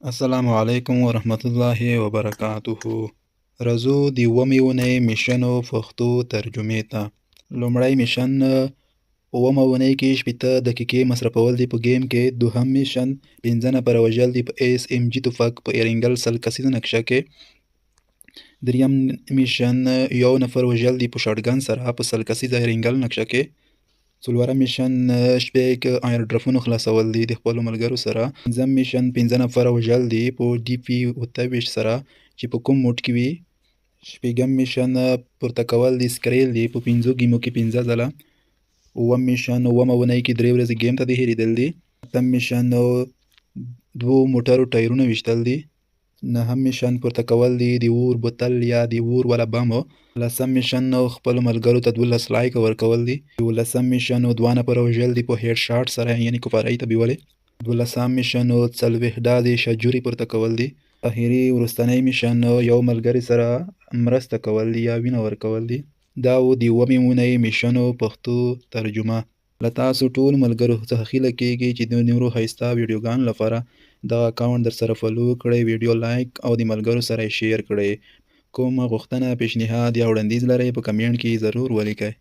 السلام علیکم ورحمت الله وبرکاته. راځو د اوومې اونۍ میشنو پښتو ترجمې ته. لومړی میشن، اوومه اونۍ کې 60 دقیقې مصرفول دي په ګیم کې. دوهم میشن، 5 نفره وژل دي په ایس ام جي توفک په ایرنګل 20 کسیزه نقشه کې. دریم میشن، یو نفر وژل دي په شاټګن سره په 20 کسیزه ایرنګل نقشه کې. څلورم میشن، شپږ ایرډرپونو خلاصول دي د خپلو ملګرو سره. پنځم میشن، 5 نفره وژل دي په ډي پي 28 سره چې په کوم موډ کې وي. شپږم میشن، پورته کول دي سکریل دي په 5 ګیمو کې 5 ځله. اووم میشن، اوومه اونۍ کې 3 ورځې ګیم ته د هېرېدل دي. اتم میشن، دوو موټرو ټایرونه ویشتل دي. نهم میشن، پورته کول دي د اور بوتل یا د اور والا بم. لسم میشن، خپلو ملګرو ته 12 لایک ورکول دي. یولسم میشن، دوه نفره وژل دي په هیډ شاټ سره، یعنی کفارۍ ته بیولې. دولسم میشن، 40 ډالې شجورې پورته کول دي. اخري وروستنی میشن، یو ملګري سره مرسته کول دي یا وینه ورکول دي. دا و د اوومې اونۍ میشنو پښتو ترجمه. له تاسو ټولو ملګرو څخه هیله کیږي چې د نورو ښایسته ویډیوګانو لپاره دغه اکاونټ درسره فالو کړئ، ویډیو لایک او د ملګرو سره یې شیر کړئ. کومه غوښتنه، پیشنهاد یا وړاندیز لرئ، په کمنټ کې یې ضرور ولیکئ.